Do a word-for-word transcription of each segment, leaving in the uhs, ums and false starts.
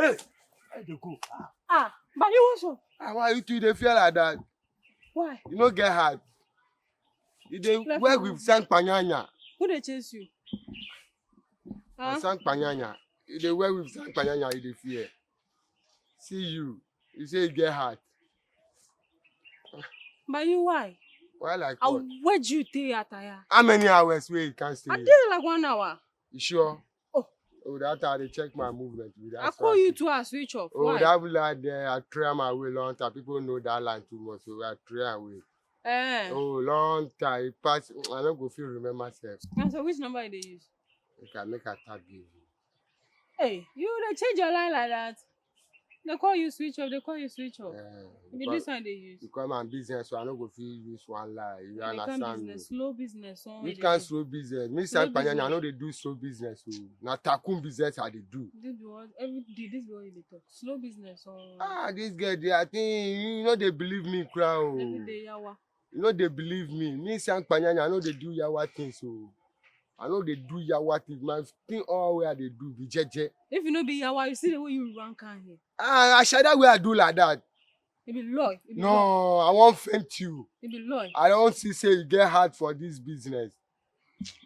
Hey, I dey go. Ah, but you also. Ah, why you two dey fear like that? Why? You no get heart. You dey work with Sankpanyanya. Who dey chase you? Huh? Sankpanyanya. You dey work with Sankpanyanya, you dey fear. See you. You say you get heart. But you why? Why like what? Where do you stay at here? How many hours wey you can stay here? I dey like one hour. You sure? Oh. Oh, that I dey check my movement with that. I call you too, I switch off. Oh, why? That be like there, I try my way long time. People know that line too much, so I try away. Eh. Oh, long time. It pass. I no go fit remember sef. And so which number you dey use? Make I, make I tag you. Hey, you dey change your line like that. Dey call you switch off, dey call you switch off. Eh, e be this one dey use. Because my business, so I no go fit use one line. You understand me? Slow business. Which kind slow business? Me Sankpanyanya, I no dey do slow business o. Na takun business I dey do. This be what every day, this be what you dey talk. Slow business o. Ah, this girl dey, I think you no dey believe me, kra o. Every day, yawa. You no dey believe me. Me Sankpanyanya, I no dey do yawa things o. I no dey do yawa things. My thing all wey I dey do be jeje. If you no be yawa, you see the way you run come here. Ah, I shada wey I do like that. You be lie. No, I wan faint you. You be lie. I don see say you get heart for this business.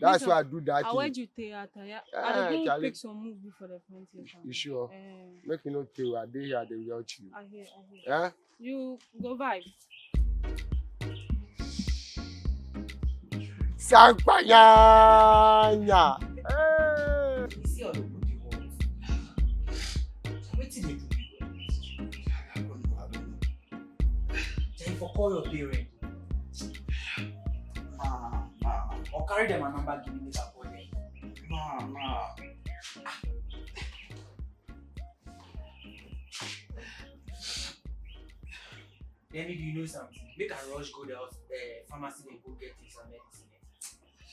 That's why I do that thing. Where you stay at here? I dey go pick some move before the front here. You sure? Eh. Make you no tey, I dey here, I dey watch you. I hear, I hear. Eh? You go vibe. Sankpanyanya. Hey. You see all the body work. So wetin dey do you? I don't know, I don't know. Then you for call your parents. Ma, ma. Or carry dem a number give me, make I call dem. Ma, ma. Let me do you know something. Make I rush go the hos-, eh, pharmacy and go get things and medicine.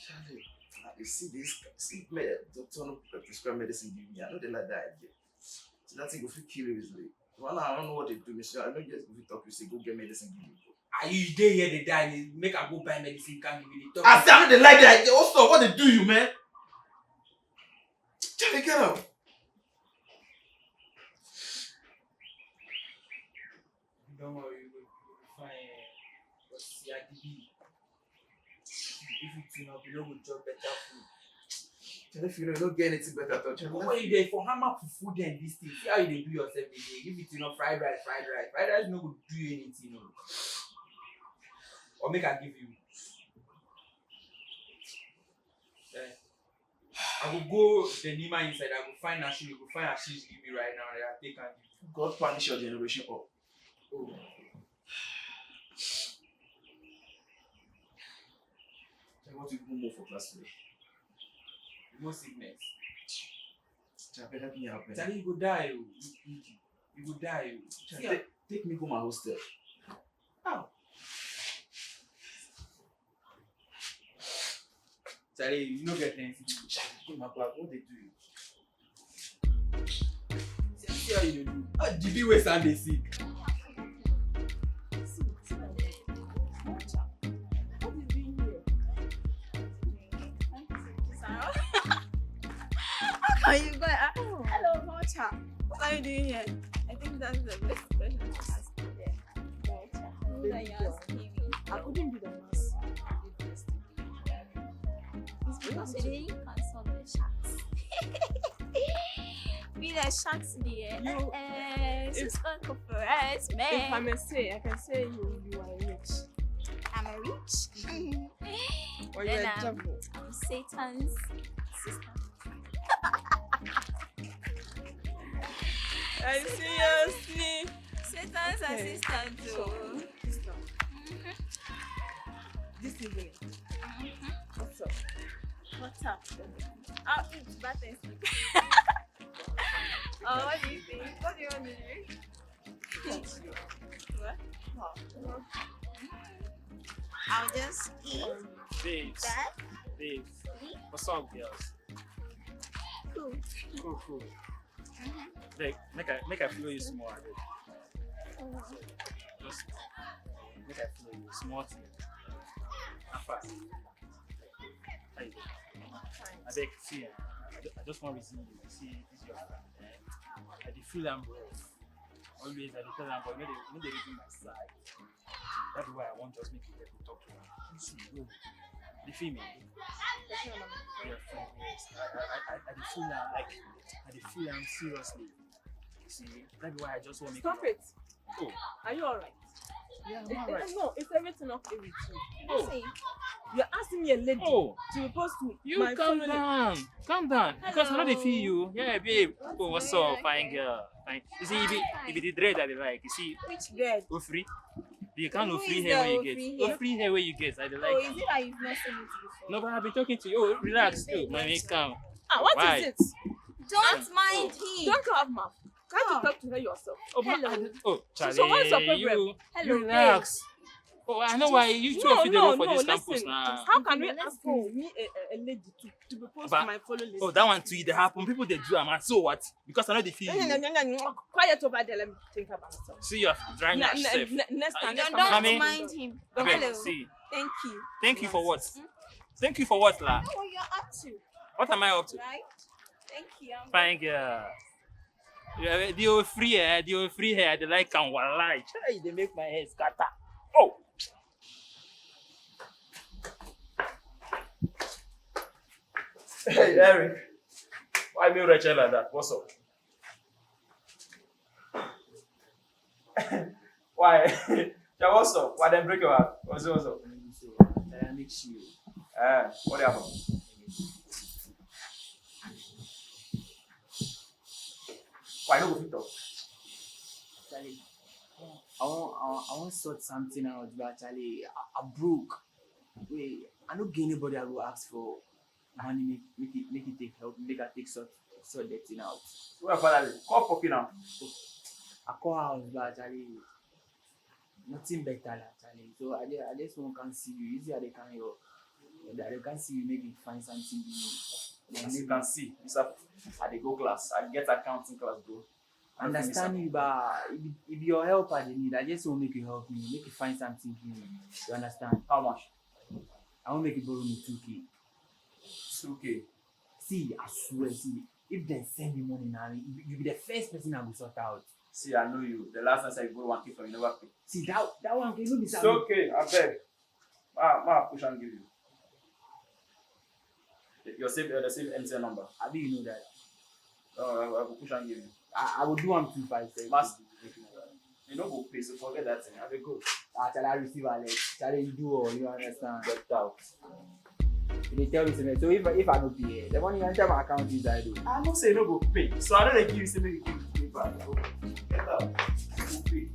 Charlie, I dey see this, see, me, doctor no prescribe medicine give me. I no dey like that idea. So that thing go fit kill you easily. Well, I don't know what dey do me, so I no just go fit talk you say go get medicine give me. Are you dey here dey die? Make I go buy medicine, can't give me the talk. I say I no dey like that idea. What's up? What dey do you, man? Charlie, get out. Don't worry, you go, you go be fine. But see, I dey be. If you tune up, you no go chop better food. Charlie, if you no, you no get anything better at all, Charlie. But when you dey for hammer for food and this thing, see how you dey do yourself dey dey. If you tune up fried rice, fried rice, fried rice no go do you anything, no. Or make I give you. Eh. I go go the Nima inside, I go find Nashi, you go find Ashish, give me right now, then I take and give you. God punish your generation all. Oh. I want to go more for class today. No sickness. Charlie, help me out, man. Charlie, you go die, oh. You, you, you go die, oh. Charlie, take me go my hostel. How? Charlie, you no get anything. Charlie, come back, what dey do you? See, see how you dey do. Ah, the big way Sunday sick. How can you go? Ah, hello, vulture. What are you doing here? I think that's the best question to ask me there. Vulture. Who are you asking me? I couldn't be the nurse. It's because you didn't consult the sharks. Be the sharks there. You, eh, eh, if, sis, come for us, man. If I may say, I can say you, you are rich. I'm a rich. Or you're a devil. I'm Satan's sister. I seriously. Satan's assistant, oh. Sister. Mm-hmm. This evening. Mm-hmm. What's up? What's up? I'll eat, but thanks. Oh, what do you think? What do you want to drink? What? Wow. I'll just eat. Babes. That. Babes. Eat. What's up, girls? Cool. Cool, cool. Mm-hmm. Like, make I, make I flow you small, abeg. Mm-hmm. Just make I flow you small thing. How far? How you dey? Abeg, see, eh, I ju-, I just wan reason you. You see, this your friend, eh? I dey feel am rough. Always, I dey tell am, but e no dey, e no dey reason my side. That's why I wan just make you help me talk to am. See, you dey feel me? Your friend, yes. I, I, I, I dey feel am, like, I dey feel am seriously. See, that's why I just wan make you. Stop it. Oh. Are you all right? Yeah, I'm all right. No, is everything okay with you? Oh. You're asking me, a lady, to propose to my fellow lady. You calm down. Calm down. Because I no dey feel you. Yeah, babe. Oh, what's up, fine girl? Fine. You see, e be, e be the dread I dey like. You see, which dread? Ofri. The kind of free hair wey you get. Ofri hair. Ofri hair wey you get, I dey like. Oh, is it that you've not seen it before? No, but I've been talking to you. Oh, relax too. Mommy, calm. Ah, what is it? Don't mind him. Don't have mouth. Can't you talk to her yourself? Oh, Charlie, so what's your problem? You relax. Oh, I know why you two fit dey roll for this campus now. How can we ask me, a, a, a lady, to, to propose to my fellow lady? Oh, that one too, e dey happen. People dey do am, and so what? Because I no dey feel you. Quiet over there, let me think about something. See, you're drying yourself. Next time, don't mind him. Hello. See. Thank you. Thank you for what? Thank you for what, la? What you're up to? What am I up to? Right? Thank you. Fine girl. Yeah, the Ofri hair, the Ofri hair, I dey like am, walai. Chai, e dey make my head scatter. Oh! Hey, Eric. Why me wretched like that? What's up? Why? Yeah, what's up? Why dem break your heart? What's, what's up? So, I make sure. Eh, what happen? Why you no go fit talk? Charlie, I wan, I wan, I wan sort something out, but Charlie, I, I broke. Wait, I no get anybody I go ask for money make, make e, make e take help, make I take sort, sort the thing out. Where father dey? Call Poppy now. I call house, but Charlie, nothing better, la, Charlie. So I just, I just wan come see you. You see, I dey come here. I dey come see you, make you find something give me. As you can see, this, I dey go class. I get accounting class, bro. I understand you, but if, if your help I dey need, I just wan make you help me, make you find something give me. You understand? How much? I wan make you borrow me two K. Two K? See, I swear, see, if dem send me money now, you, you be the first person I go sort out. See, I know you. The last time I say you borrow one K from you, never pay. See, that, that one K, no be. It's okay, I beg. Ma, ma push and give you. Your same, uh, the same M T N number. I didn't know that. No, I, I go push and give you. I, I will do am two five seven. Mas-, you no go pay, so forget that thing. I dey go. Ah, Charlie, I receive alert. Charlie, you do all, you understand? Get out. You dey tell me something. So if, if I no pay, the money enter my account inside o. I no say you no go pay. So I no dey give you, say make you give me back. Get out. You go pay.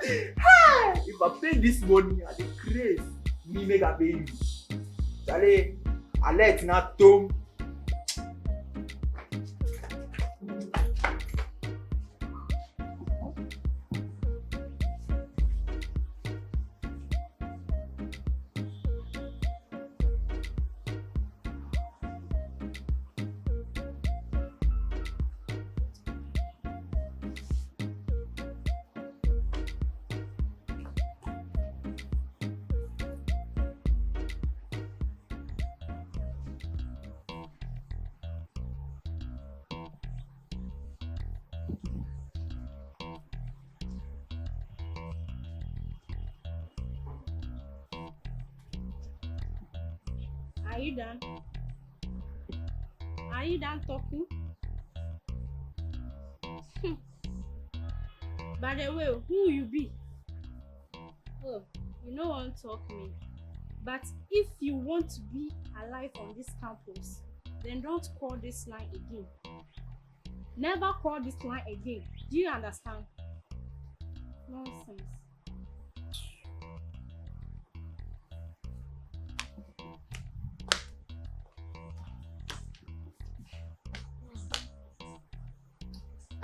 Hey! If I pay this money, I dey craze. Me make I pay you. Charlie, alert na tom. Are you done? Are you done talking? Hmm. By the way, who you be? Oh, you no wan talk me. But if you want to be alive on this campus, then don't call this line again. Never call this line again. Do you understand? Nonsense.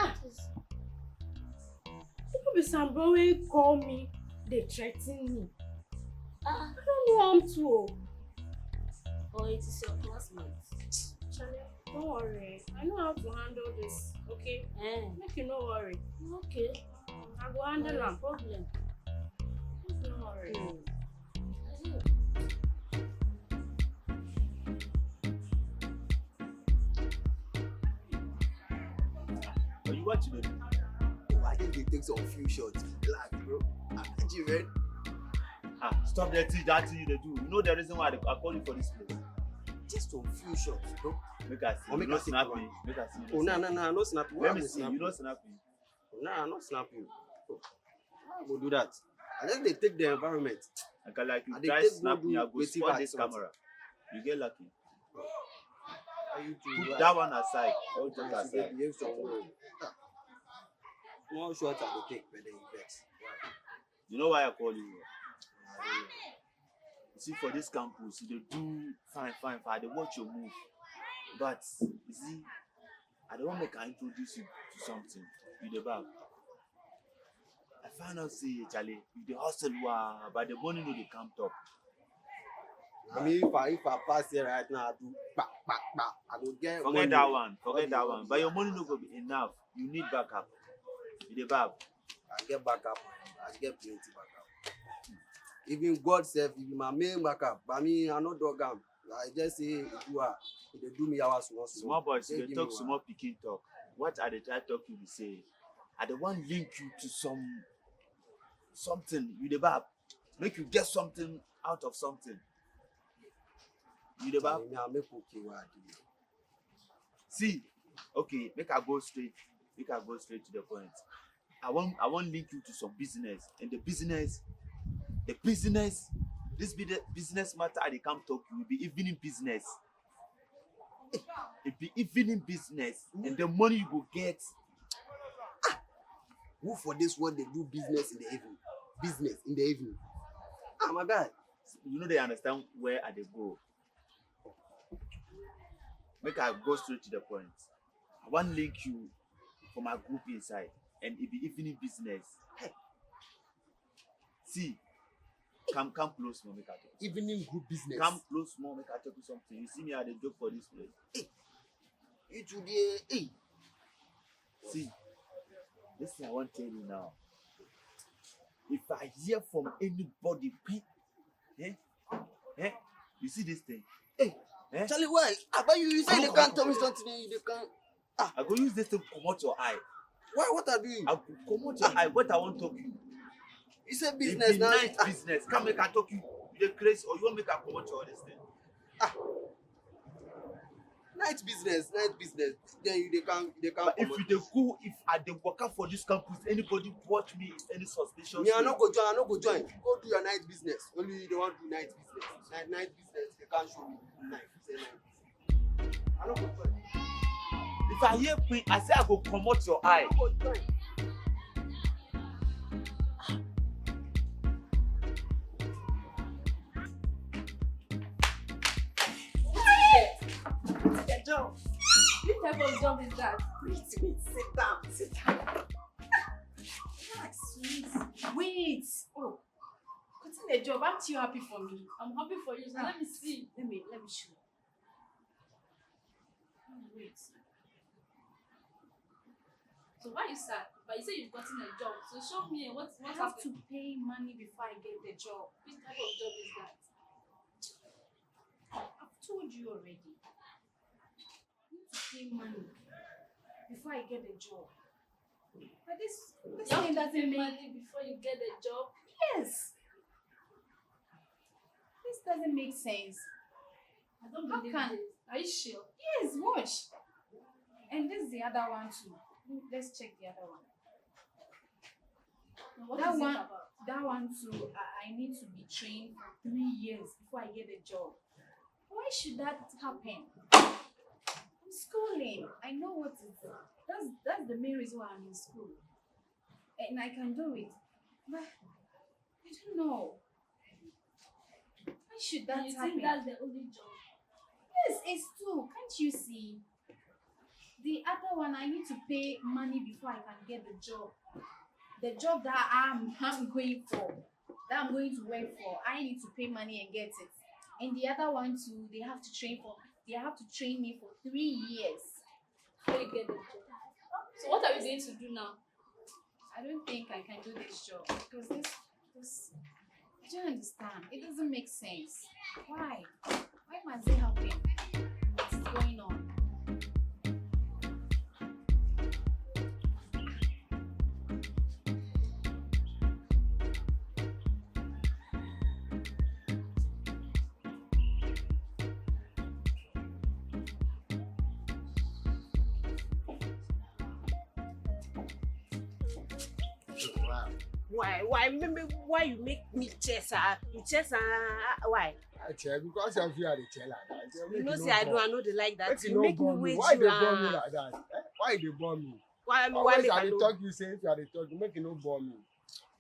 Ah! People be some boy wey call me, dey threaten me. Ah, I don't know how to. Or it is your classmate. Charlie, don't worry. I know how to handle this, okay? Eh. Make you no worry. Okay. I go handle am. No problem. Don't worry. Hmm. I know. But you, what you dey do? Oh, I just dey take some few shots. Relax, bro. I got you, man. Ah, stop that thing, that thing you dey do. You know the reason why I, I call you for this place? Just some few shots, bro. Make I see. You no snap me. Make I see. Oh, no, no, no, no snap. Let me see. You no snap me. Nah, I no snap you. I go do that. I just dey take the environment. I can, like, you try snap me, I go spoil this camera. You get lucky. Put that one aside. All joke aside. Small shot I go take, but then you vex. You know why I call you? You see, for this campus, you dey do fine, fine, fine. I dey watch your move. But, you see, I don make I introduce you to something. You dey bab. I find out say, Charlie, you dey hustle well, but the money no dey come top. I mean, if I, if I pass here right now, I do pa, pa, pa. I go get money. Forget that one. Forget that one. But your money no go be enough. You need backup. You dey bab. I get backup. I get plenty backup. Even God sef, he be my main backup. But me, I no dog am. I just say, he do, ah, he dey do me yawa small small. Small boys, you dey talk small pikin talk. What I dey try talk you be say, I dey wan link you to some something. You dey bab. Make you get something out of something. You dey bab. Me, I make okay what I do. See, okay, make I go straight. Make I go straight to the point. I wan, I wan link you to some business, and the business, the business, this be the business matter I dey come talk you be evening business. It be evening business, and the money you go get. Ah, who for this world dey do business in the evening? Business in the evening. Ah, my guy. You no dey understand where I dey go. Make I go straight to the point. I wan link you for my group inside, and it be evening business. Hey. See, come, come close small, make I talk. Evening group business. Come close small, make I talk you something. You see me, I dey joke for this place. Hey, you today, hey. See, this thing I wan tell you now. If I hear from anybody, eh? Eh? You see this thing? Hey, eh? Charlie, why? About you, you say you can't tell me something, you can't. Ah. I go use this thing comot your eye. Why? What I do you? I go comot your eye. What I wan talk you? You say business now. Night business. Come make I talk you. You dey craze, or you wan make I comot your this thing? Ah. Night business, night business. Then you dey come, you dey come. But if you dey go, if I dey waka for this campus, anybody watch me, any suspicious? Me, I no go join, I no go join. Go do your night business. Only you dey wan do night business. Night, night business, they can't show me. Night, say night business. I no go join. If I hear pin, I say I go comot your eye. I no go join. Wetin be that? Which type of job is that? Wait, wait, sit down, sit down. Relax, wait, wait. Oh, gotten a job. Aren't you happy for me? I'm happy for you. So let me see. Let me, let me show you. Oh, wait. So why you sad? But you say you've gotten a job. So show me what, what happened. I have to pay money before I get the job. Which type of job is that? I've told you already. I need to pay money before I get the job. But this, this thing doesn't make... You have to pay money before you get the job? Yes. This doesn't make sense. I don't believe this. How can... Are you sure? Yes, watch. And this is the other one too. Let's check the other one. Now, what is it about? That one, that one too, I, I need to be trained for three years before I get a job. Why should that happen? I'm schooling. I know what is... That's, that's the main reason why I'm in school. And I can do it. But I don't know. Why should that happen? You think that's the only job? Yes, it's two. Can't you see? The other one, I need to pay money before I can get the job. The job that I'm, I'm going for, that I'm going to work for, I need to pay money and get it. And the other one too, they have to train for, they have to train me for three years before you get the job. So what are we going to do now? I don't think I can do this job because this, this, I don't understand. It doesn't make sense. Why? Why must it happen? What is going on? Why? Why? Me, me, why you make me chair, sir? You chair, sir? Why? I chair because of you are the chair like that. You know, say I don't, I know they like that. You make me wait. Why they bore me like that? Eh? Why they bore me? Why? Why make I talk? You say if you are the talk, you make it no bore me.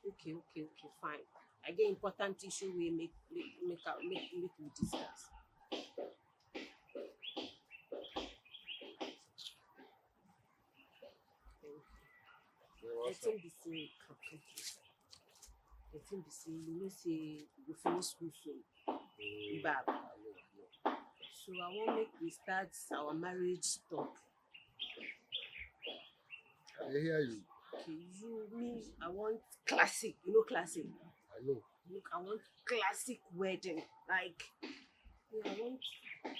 Okay, okay, okay, fine. I get important issue we make make make make make we discuss. The thing be say, the thing be say, you know say you finish school soon. Mm. Bab. So I wan make we start our marriage talk. I hear you. Okay, you, me, I want classic. You know classic? I know. Look, I want classic wedding. Like, yeah, I want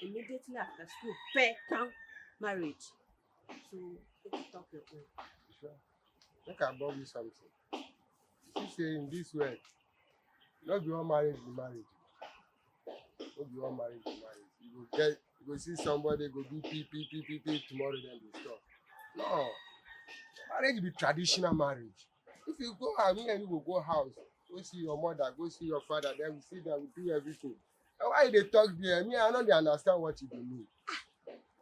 immediately after school, pet town marriage. So, make you talk your own. Sure. Make I bore you something. You see, say in this world, no be all marriage be marriage. No be all marriage be marriage. You go get, you go see somebody go do pee pee pee pee pee tomorrow, then they stop. No, marriage be traditional marriage. If you go house, me and you go go house, go see your mother, go see your father, then we sit down, we do everything. Na why you dey talk there? Me, I no dey understand what you dey mean.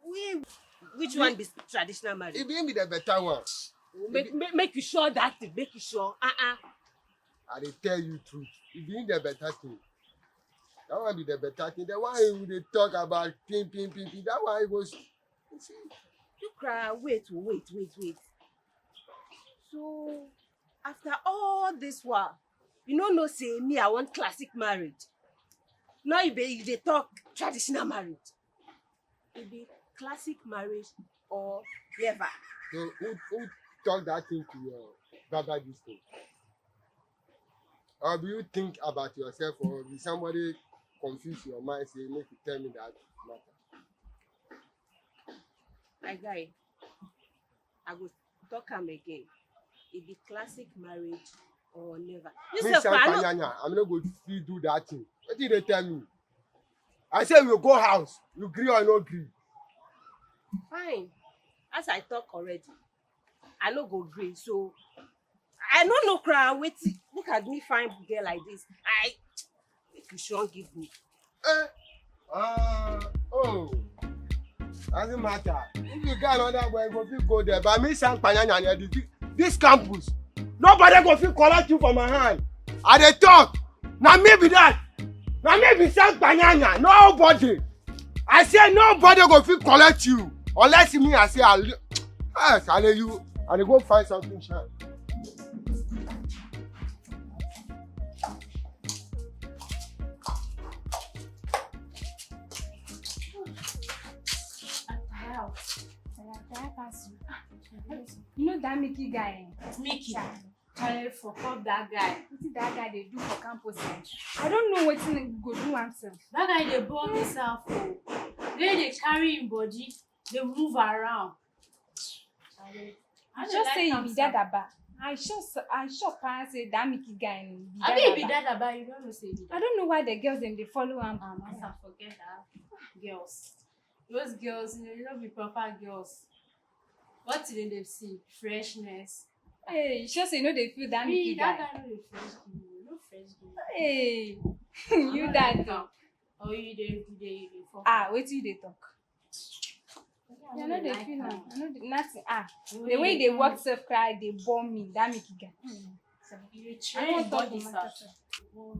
We, which one be traditional marriage? E be, e be the better one. Make, make, make you sure that thing, make you sure. Uh-uh. I dey tell you truth. E be the better thing. That one be the better thing. The one you dey talk about pin, pin, pin, pin, that one you go s-, you see. You cry, wait, wait, wait, wait. So, after all this while, you no know say me, I want classic marriage. Now you be, you dey talk traditional marriage. E be classic marriage or never. So who, who talk that thing to your brother this thing? Or do you think about yourself, or will somebody confuse your mind, say, make you tell me that matter? My guy, I go talk am again. E be classic marriage or never. You me sef, Sam I no Kpanyanya, I no go fit do that thing. Wetin you dey tell me? I say we go house, you gree or no gree? Fine. As I talk already, I no go gree. So I no know cry wetin. Look at me, fine girl like this. I Make you sure give me. Eh? Ah, oh. Doesn't matter. If you get another boy, you go fit go there. But me, Sam Kpanyanya, this, this campus, nobody go fit collect you from my hand. I dey talk. Na me be that. Na me be Sam Kpanyanya. Nobody. I say nobody go fit collect you. Unless me, I say, I, yes, I lay you. I dey go find something, sha. You know that Mickey guy? Mickey. Chai, fuck up that guy. Wetin that guy dey do for campus, eh? I don't know wetin he go do himself. That guy dey bore me self o. The way he dey carry him body, dey move around. I just say he be dadaba. I sure, I sure pa say that Mickey guy be dadaba. I mean, he be dadaba, you don't know say he be dadaba. I don't know why the girls dem dey follow am. Ah, massa, forget that. Girls. Those girls, you know, you no be proper girls. What did they see? Freshness. Hey, you sure say you no dey feel that Mickey guy? Me, that guy no dey fresh me. No fresh me. Hey, you that girl. Or you dey, you dey, you dey fuck. Ah, wetin you dey talk? Yeah, I no dey feel am. I no dey, nothing. Ah, the way you dey walk sef cry, dey bore me. That Mickey guy. You dey train body, sir. No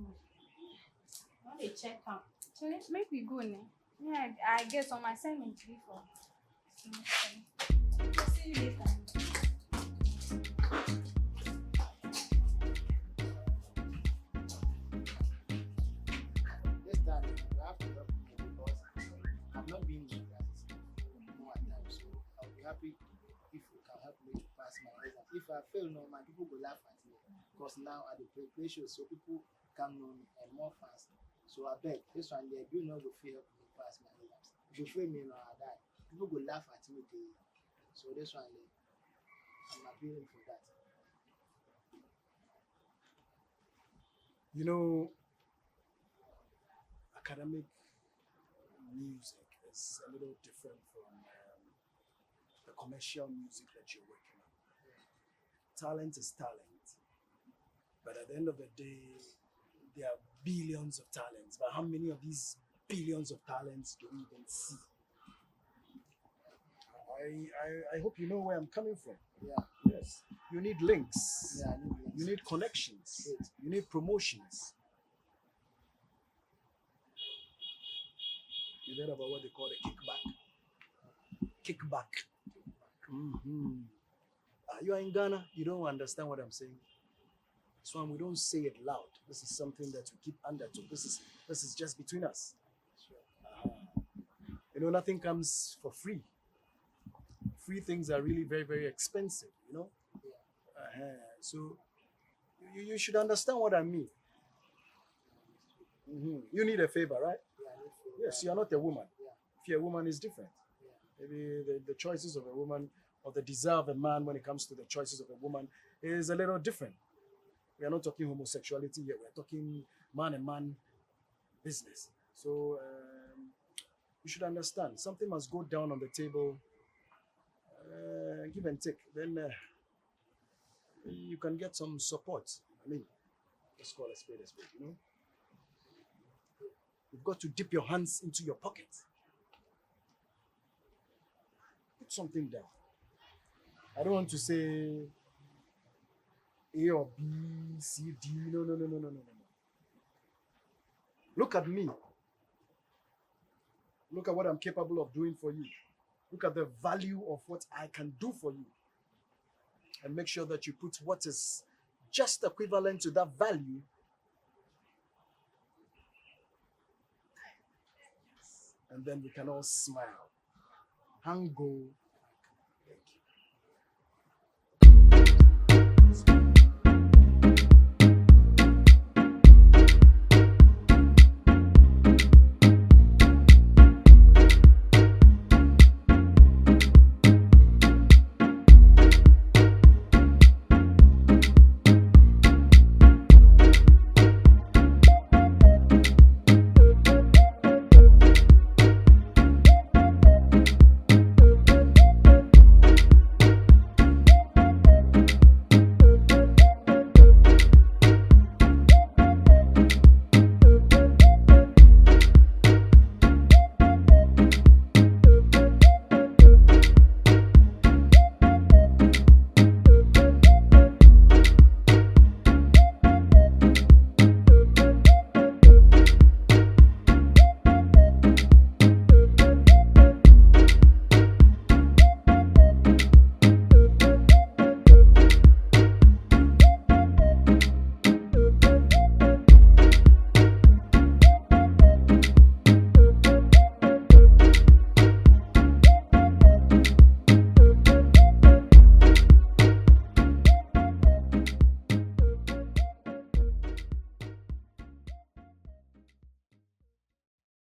dey check am. So make we go now. Me, I, I get some assignment to do for. See you later. This time, you have to help me because I've not been in classes for a long time, so I'll be happy if you can help me to pass my exam. If I fail, no, my people go laugh at me. 'Cause now I dey play, play show, so people come know me and more fans. So I beg, this one there, you no go fit help me pass my exams. If you fail me, no, I die. People go laugh at me, dey. So this one there, I'm appealing for that. You know, academic music is a little different from, um, the commercial music that you're working on. Talent is talent. But at the end of the day, there are billions of talents. But how many of these billions of talents do we even see? I, I, I hope you know where I'm coming from. Yeah. Yes. You need links. Yeah, I need links. You need connections. Good. You need promotions. You heard about what they call the kickback? Kickback. Mm-hmm. Uh, you are in Ghana, you don't understand what I'm saying. So we don't say it loud. This is something that we keep under to. This is this is just between us. Uh-huh. You know, nothing comes for free. Free things are really very, very expensive, you know? Uh-huh. So you, you should understand what I mean. Mm-hmm. You need a favor, right? Yeah, I need to. Yes, you are not a woman. Yeah. If you're a woman, it's different. Yeah. Maybe the, the choices of a woman or the desire of a man when it comes to the choices of a woman is a little different. We are not talking homosexuality here. We are talking man and man business. So um, you should understand something must go down on the table. Uh, give and take. Then uh, you can get some support. I mean, let's call a spade a spade, you know? You've got to dip your hands into your pocket. Put something down. I don't want to say A or B, C, D. No, no, no, no, no, no, no. Look at me. Look at what I'm capable of doing for you. Look at the value of what I can do for you. And make sure that you put what is just equivalent to that value. And then we can all smile. Hango. Thank you.